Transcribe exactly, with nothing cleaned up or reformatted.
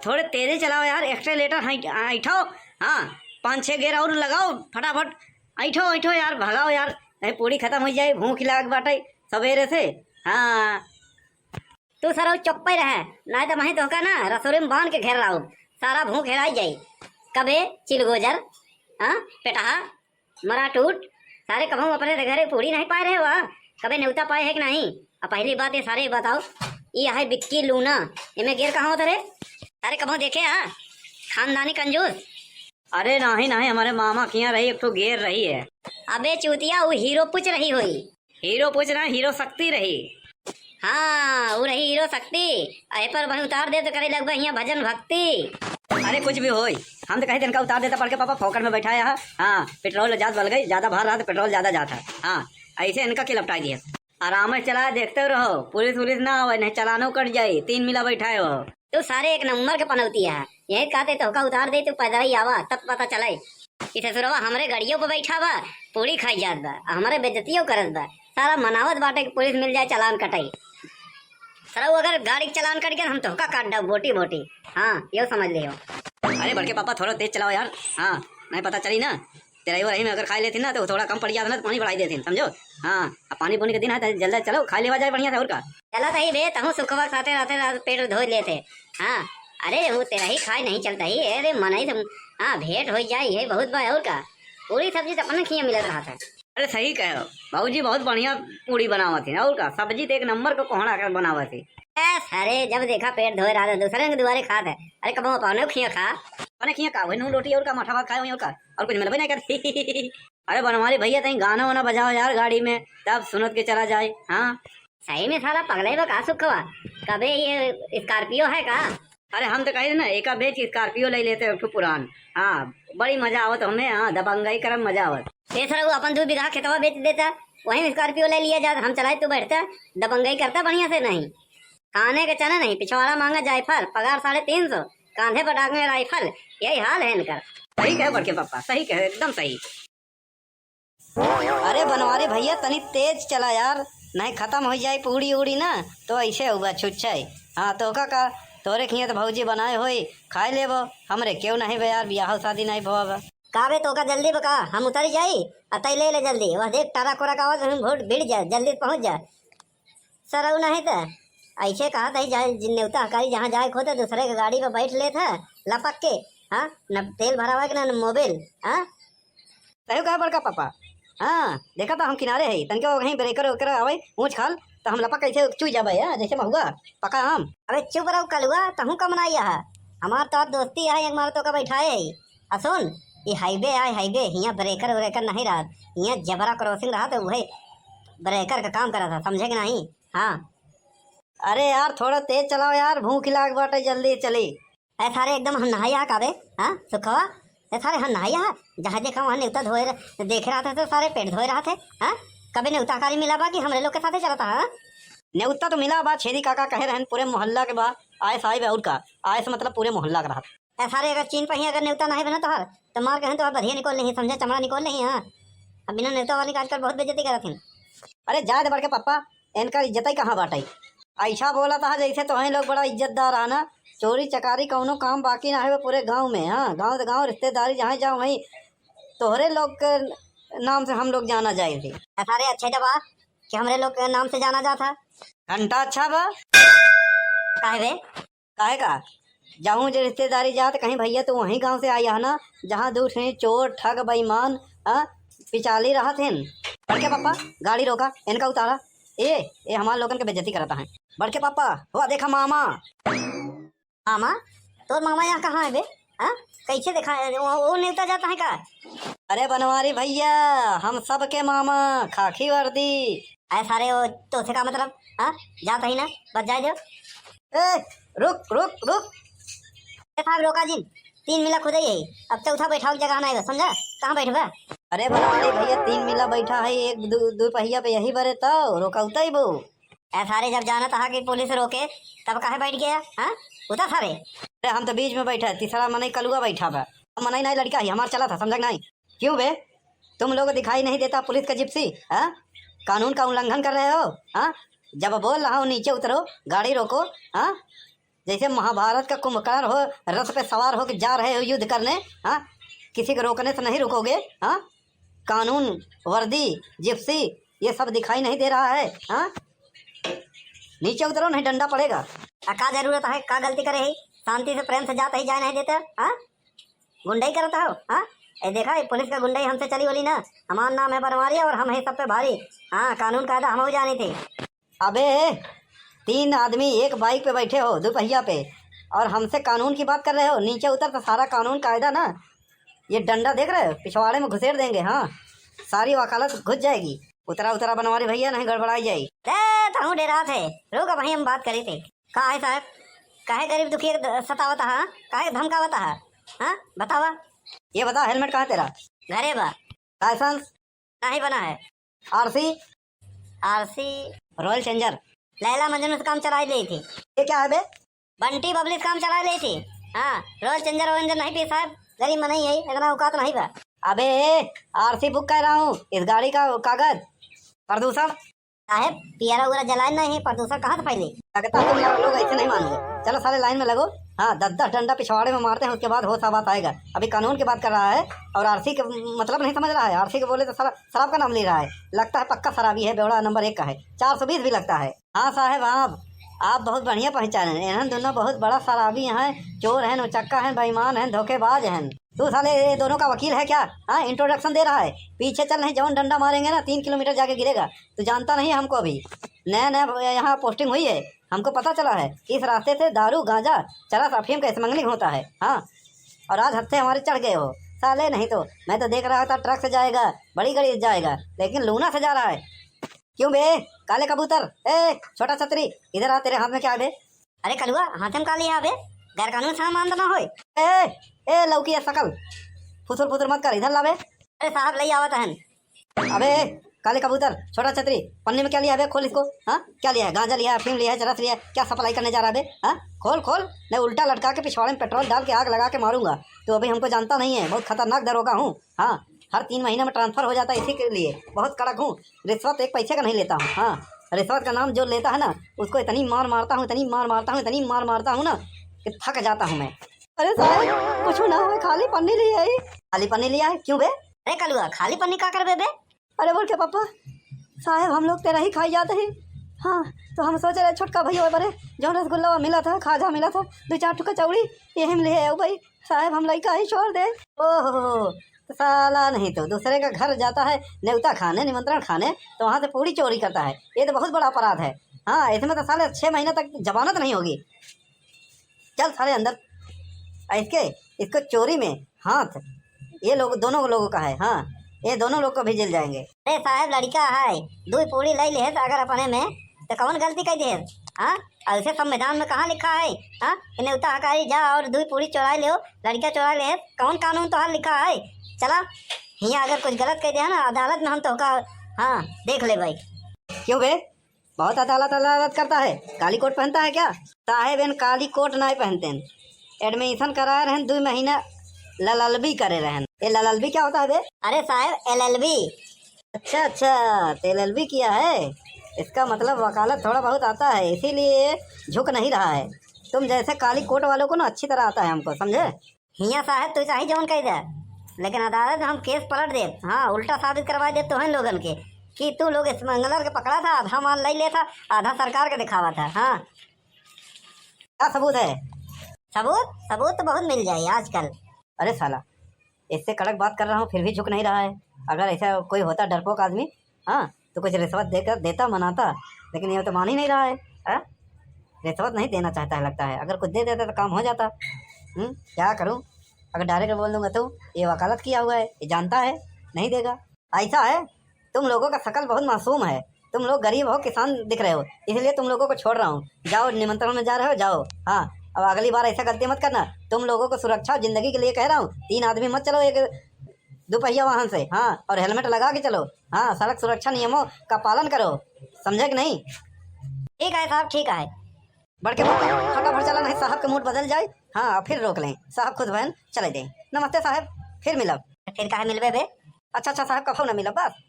थोड़े तेजे चलाओ यार, एक्सीलरेटर हई-, ऐंठो। हाँ, पाँच छह गेयर और लगाओ, फटाफट ऐंठो, ऐंठो यार, भगाओ यार, नहीं पूड़ी खतम होइ जाए, भूख लाग बाटे सबेरे से। हाँ। तू सरऊ चुप्पे रहे, नाहीं त महीं तोहका ना रसोरी में बांध के घेर लाउब, सारा भूख हेराइ जाई। कबे चिलगोजर, हाँ, पेटहा, मराटूट, सारे कबहूँ अपने घरे पूड़ी नहीं पाए रहे हुआ, कबे नेवता पाए है कि नहीं? अब पहली बात ये सारे बताओ, ये है बिक्की लूना, इमे गेयर कहाँ होत रहे? सारे कबहूँ देखे हा? खानदानी कंजूस। अरे नहीं, नहीं, हमरे मामा किहाँ रही, एक ठो गेयर रही है। अबे चूतिया, वो हीरो पुच रही होई। हीरो पुच ना, हीरो शक्ति रही। हाँ, वो रही हीरो शक्ति। अहे पर वहीं उतार दे तो करे लगबा हियाँ भजन भक्ति। अरे कुछ भी होई, हम तो कहे इनका उतार देता बड़के पापा, फोकट में बैठाया है। हाँ, पेट्रोल जात बल गई, ज्यादा भार रहा तो पेट्रोल ज्यादा जात है। हाँ, ऐसे इनका के लपटाई दिया। आराम से चला, देखते रहो, पुलिस वुलिस ना आवे, नहीं चालानो कट जाई, तीन मिला बैठाए हो। तू सारे एक नंबर के पनौती है, यही कहते तोहका उतार दे, तू पैदल ही आवा, तब पता चले। ई ससुरवा हमरे गड़ियों पे बैठा बा, पूड़ी खाई जात बा, हमरे बेइज्जतियों करत बा। सारा मनावत बाटे कि पुलिस मिल जाए, चालान कटाई। सरऊ अगर गाड़ी के चालान कट गया, हम तोहका काट डाउ बोटी बोटी। हाँ, यो समझ लियो। अरे बड़के पापा, थोड़ा तेज चलाओ यार। हाँ, नहीं पता चली ना, तेरा ही वही में अगर खाई लेती ना तो थोड़ा कम पड़ जाता ना, तो पानी बढ़ाई देती, समझो। हाँ, अब पानी पुनी के दिन है तो जल्दी चलो, खाई लेवा जाए बढ़िया से, और का। चला सही बे, तहूँ सुखवा के साथे रहते, रहते पेट धो लेते। हाँ, अरे वो तेरा ही खाए नहीं चलता ही, अरे मनई से, हाँ, भेंट हो जाए, ये बहुत बा, और का। पूरी सब्जी तो अपने खिया मिलत रहा था। अरे सही कहे हो, बाबूजी बहुत बढ़िया पूड़ी बनावत है, और का, सब्जी तो एक नंबर को कोहड़ा कर बनावत है। ए, सारे जब देखा पेट धोए रहा था, दूसरे के दुआरे खात है। अरे कबो अपने खिया खा। अपने खिया का, वही नून रोटी और का, माठा भात खाए वही और का, और कुछ मिलबे नहीं करती। अरे बनवारी भैया, तई गाना वाना बजाओ यार गाड़ी में, तब सुनत के चला जाए। हाँ, सही में साला पगले बा का सुखवा? कबे ये स्कॉर्पियो है का? अरे हम तो कहे ना, एका बेच स्कॉर्पियो ले लेते, एक ठो पुरान। हाँ, बड़ी मजा आवत हमें, हाँ, दबंगई करम मजा आवत। ए सरऊ, अपन दू बीघा खेतवा बेच देता, वही में स्कॉर्पियो ले लिया जात, हम चलाए, तू बैठता, दबंगई करता बढ़िया से। नहीं, खाने के चने नहीं, पिछवाड़ा मांगा जायफल, पगार साढ़े तीन सौ, कांधे पर टांगे राइफल, यही हाल है इनकर। सही कहे बड़के पापा, सही कहे, एकदम सही। अरे बनवारी भैया, तनी तेज चला यार, नहीं खतम हो जाए पूड़ी उड़ी ना, तो ऐसे हुआ छुच्छे। हाँ, तो का, का तोरे खिया तो भौजी बनाए होई, खाए लेबो। हमरे क्यों नहीं बे यार, बियाह शादी नहीं भवा बा। का बे, तोका जल्दी बा का? हम उतरी जाई, आ तई ले ले जल्दी। वह देख, टरक उरक आवत, हम घुट भिड़ जा, जल्दी पहुँच जा। सरऊ नहीं त ऐसे कहा तही जाए, जिन नेवता हकारी जहाँ जाए खोते, दूसरे के गाड़ी पे बैठ लेत है, लपक के। हाँ, न तेल भरावा के, न, न मोबिल। हाँ, तहु कहे बड़का पापा। हाँ, देखा था हम किनारे है, तनके वो कहीं ब्रेकर वेकर आवे, ऊँच खाल, तो हम लपक कैसे चुई जाबे, हाँ, जैसे महुआ, पका आम। अबे चुप रहो कलुआ, तहूँ कम ना यहाँ। हमार तो दोस्ती है, एक मार तो का बैठाए है। आ सुन, ई हाईवे आए हाईवे, हियाँ ब्रेकर व्रेकर नहीं रहत, हियाँ जेब्रा क्रॉसिंग रहत, उहे ब्रेकर का काम करत है, समझे कि नहीं? हाँ। अरे यार, थोड़ा तेज चलाओ यार, भूख लाग बाटे, जल्दी चली। ए सारे, एकदम हम नहाया का बे? हाँ, सुखवा? ए सारे, हम नहाया? जहाँ देखा वहाँ नेवता धोए रह-, देखे रहत है तो सारे पेट धोए रहत है। हाँ, कबे नेवता कारी मिला बा कि हमरे लोग के साथे चलता है? हाँ? नेवता तो मिला बा, छेदी काका कहे रहन पूरे मोहल्ला के बा, आए साहिब और का, आए से मतलब पूरे मोहल्ला के रहत। ए सारे, अगर चीन पहिया अगर नेवता नहीं बना तोहर, तो मार कहें तोहर बधिया निकोल नहीं, समझा, चमड़ा निकोल नहीं, हाँ। अब बिना नेवता वाली का आजकल बहुत बेइज्जती करत हैं। अरे जाए दे बड़के पापा, इनका इज्जत ही कहाँ बाटे। ऐसा बोला था जैसे तोहें लोग बड़ा इज्जतदार है ना, चोरी चकारी कौनो काम बाकी ना है पूरे गांव में। हाँ, गांव से गांव रिश्तेदारी जहाँ जाओ वहीं तोहरे लोग के नाम से हम लोग जाना जाए थे। ए सारे, अच्छे जबा कि हमरे लोग के नाम से जाना जाता। घंटा अच्छा बा। काहे बे? काहे का? जाऊं जे रिश्तेदारी जात कहीं भैया तो वहीं गांव से आई है ना, जहाँ दू ठे चोर, ठग, बेईमान, हाँ, पिचाली रहत हैं। बड़के पापा, गाड़ी रोका, इनका उतारा। ए, ए हमार लोगन के बेइज्जती करता है। बड़के पापा, हुआ देखा मामा। मामा? तोर मामा यहाँ कहाँ है बे? हाँ? कैसे देखा है? वो, वो नेवता जाता है का? अरे बनवारी भैया, हम सबके मामा, खाकी वर्दी। अरे सारे, वो तो से का मतलब? हाँ? जाता ही ना, बस जाए दो। ए, रुक, रुक, रुक। ए साहब, रोका जिन, तीन मिला खुदे यही, अब चौथा बैठाव के जगह ना आएगा, समझा? कहाँ बैठबा? अरे बनवारी भैया, तीन मिला बैठा है, एक दू, दू पहिया पे यही बरे तो रोका उताई बो। ए सारे, जब जानत हा कि पुलिस रोके, तब काहे बैठ गया? हाँ? उतर सारे। अरे, हम तो बीच में बैठा, तीसरा मनई कलुआ बैठा बा। हम मनई नहीं, लड़का ही हमार चला था, समझा कि नहीं? क्यों बे? तुम लोग दिखाई नहीं देता पुलिस का जिप्सी? हाँ? कानून का उल्लंघन कर रहे हो? हाँ? जब बोल रहा हूँ नीचे उतरो, गाड़ी रोको, हाँ? जैसे महाभारत का कुंभकर्ण हो, रथ पे सवार होके जा रहे हो युद्ध करने, हाँ, किसी को रोकने से नहीं रुकोगे, हाँ? कानून, वर्दी, जिप्सी, ये सब दिखाई नहीं दे रहा है, हाँ? नीचे उतरो, नहीं डंडा पड़ेगा। आ, का जरूरत है, का गलती करे है? शांति से, प्रेम से जात ही जाए नहीं देते, हाँ? गुंडई करत हो, हाँ? ए देखा, ये पुलिस का गुंडई हमसे चली बोली ना। हमार नाम है बनवारी और हम है सब पे भारी। हाँ, कानून कायदा हम हो जानी थी। अबे, तीन आदमी एक बाइक पे बैठे हो, दो पहिया पे, और हमसे कानून की बात कर रहे हो? नीचे उतर तो सारा कानून कायदा ना, ये डंडा देख रहे हो, पिछवाड़े में घुसेड़ देंगे। हाँ, सारी वकालत घुस जाएगी। उतरा, उतरा बनवारी भैया, नहीं गड़बड़ाई जाई। ए, तहूँ डेरात है, रुक, अबहीं हम बात करी थे। का है साहब, काहे गरीब दुखी के द-, सतावत हा? काहे धमकावत हा? हाँ, बतावा। ये बता, हेलमेट कहाँ तेरा? घरे बा। लाइसेंस? नहीं बना है। RC? RC? Royal challenger? Laila Majnu से काम चलाई ली थी। ये क्या है बे? बंटी बबली से काम चलाई ली थी। हाँ, रॉयल चैलेंजर वैलेंजर नहीं पी साहब, गरीब मनई है, इतना औकात नहीं बा। अबे, आरसी बुक कर रहा हूँ, इस गाड़ी का कागज। प्रदूषण? साहेब, पियरा उगरा जलाए नहीं है, प्रदूषण कहाँ से फैली? लगता है तुम लोग ऐसे नहीं मानोगे। चलो सारे लाइन में लगो। हाँ, दस दस डंडा पिछवाड़े में मारते हैं, उसके बाद होश आवास आएगा। अभी कानून की बात कर रहा है और आरसी के मतलब नहीं समझ रहा है। आरसी के बोले तो साला शराब का नाम ले रहा है। लगता है पक्का शराबी है, बेवड़ा नंबर एक का है। चार सौ बीस भी लगता है। हाँ साहेब, आप, आप बहुत बढ़िया पहचाने। इन्हन दोनों बहुत बड़ा शराबी हैं, चोर हैं, उचक्का हैं, बेईमान हैं, धोखेबाज हैं। तू साले ये दोनों का वकील है क्या? हाँ, इंट्रोडक्शन दे रहा है। पीछे चल, नहीं जवन डंडा मारेंगे ना, तीन किलोमीटर जाके गिरेगा। तू जानता नहीं है हमको, अभी नया नया यहाँ पोस्टिंग हुई है, हमको पता चला है कि इस रास्ते से दारू, गांजा, चरस, अफीम का स्मगलिंग होता है। हाँ, और आज हद से हमारे चढ़ गए हो साले। नहीं तो मैं तो देख रहा था ट्रक से जाएगा, बड़ी गाड़ी से जाएगा, लेकिन लूना से जा रहा है। क्यों बे काले कबूतर, ए छोटा छतरी, इधर आ, तेरे हाथ में क्या है बे? अरे कलुआ, हाथे में का लिया बे? गैर कानून सामान तो ना होए? ए, ए लौकी या सकल, फुसुर फुसुर मत कर, इधर ला बे। अरे साहब, लई आवत हन। अबे काले कबूतर, छोटा छतरी, पन्नी में क्या लिया है बे? खोल इसको। हाँ, क्या लिया है? गांजा लिया है, अफीम लिया है, चरस लिया है, क्या सप्लाई करने जा रहा है बे? हाँ, खोल खोल, नहीं उल्टा लटका के पिछवाड़े में पेट्रोल डाल के आग लगा के मारूंगा। तू अभी हमको जानता नहीं है, बहुत खतरनाक दरोगा हूँ। हाँ, हर तीन महीने में ट्रांसफर हो जाता है, इसी के लिए बहुत कड़क हूँ। रिश्वत एक पैसे का नहीं लेता हूँ। हाँ, रिश्वत का नाम जो लेता है ना, उसको इतनी मार मारता हूँ, इतनी मार मारता हूँ, इतनी मार मारता हूँ ना कि थक जाता हूँ मैं। अरे साहब, कुछ ना हो, खाली पन्नी लिया है। खाली पन्नी लिया है? क्यों बे? अरे कलुआ, खाली पन्नी का करबे बे? अरे बोल के पापा, साहब हम लोग तेरा ही खाई जाते हैं। हाँ, तो हम सोच रहे छोटका भैया बरे, जो रसगुल्ला मिला था, खाजा मिला था, दो चार ठो कचौड़ी, यही में ले आओ भाई। साहब हम लइका ही छोड़ दे। ओहो, तो साला नहीं तो दूसरे का घर जाता है न्योता खाने, निमंत्रण खाने, तो वहाँ से पूड़ी चोरी करता है। ये तो बहुत बड़ा अपराध है। हाँ, इसमें तो साले छह महीने तक जमानत नहीं होगी। चल साले अंदर। आ, इसके, इसको चोरी में हाथ, ये लोग दोनों लोगों का है। हाँ, ये दोनों लोग को भी जेल जाएंगे। अरे साहब, लड़का है, दुई पूड़ी लई लेहे अगर अपने में, तो कौन गलती कर दे? हाँ, ऐसे संविधान में कहाँ लिखा है, हाँ, कि न्योता हकारी जा और दुई पूड़ी चोराई ले, लड़का चोराई ले, कौन कानून तोहार लिखा है? चला, हियाँ अगर कुछ गलत कर दे ना, अदालत में हम तोहका, हाँ, देख ले भाई। क्यों बे, बहुत अदालत अदालत करता है, काली कोट पहनता है क्या? साहेब इन काली कोट नाय पहनते हैं। एडमिशन कराए रहन, दो महीना लललबी करे रहन। ये लललबी क्या होता है बे? अरे साहेब, एलएलबी। अच्छा अच्छा, तो एलएलबी किया है, इसका मतलब वकालत थोड़ा बहुत आता है, इसीलिए ये झुक नहीं रहा है। तुम जैसे काली कोट वालों को ना अच्छी तरह आता है हमको, समझे? हियाँ साहेब तू चाहे जौन कह दे, लेकिन अदालत में हम केस पलट दे। हाँ, उल्टा साबित करवा दे तोहन लोगन के कि तू लोग स्मगलर के पकड़ा था, आधा माल ले लेता, आधा सरकार के दिखावा था। हाँ, क्या सबूत है? सबूत, सबूत तो बहुत मिल जाए आजकल। अरे साला, इससे कड़क बात कर रहा हूँ, फिर भी झुक नहीं रहा है। अगर ऐसा कोई होता डरपोक आदमी, हाँ, तो कुछ रिश्वत देकर देता, मनाता, लेकिन ये तो मान ही नहीं रहा है। हाँ, रिश्वत नहीं देना चाहता है लगता है, अगर कुछ दे देता तो काम हो जाता। हम्म, क्या करूँ, अगर डायरेक्ट बोल दूंगा तो ये वकालत किया हुआ है, ये जानता है, नहीं देगा। ऐसा है, तुम लोगों का शकल बहुत मासूम है, तुम लोग गरीब हो, किसान दिख रहे हो, इसलिए तुम लोगों को छोड़ रहा हूँ। जाओ, निमंत्रण में जा रहे हो, जाओ। हाँ, अब अगली बार ऐसा गलती मत करना। तुम लोगों को सुरक्षा, जिंदगी के लिए कह रहा हूँ, तीन आदमी मत चलो एक दोपहिया वाहन से। हाँ, और हेलमेट लगा के चलो। हाँ, सड़क सुरक्षा नियमों का पालन करो, समझे कि नहीं? ठीक है साहब, ठीक है। बढ़ के मत कहो, फटाफट चला, नहीं साहब के मूड बदल जाए। हाँ, फिर रोक लें, साहब खुश भयन चले दें। नमस्ते साहब, फिर मिलब। फिर काहे मिलबे बे? अच्छा अच्छा साहब, कभो ना मिलब बस।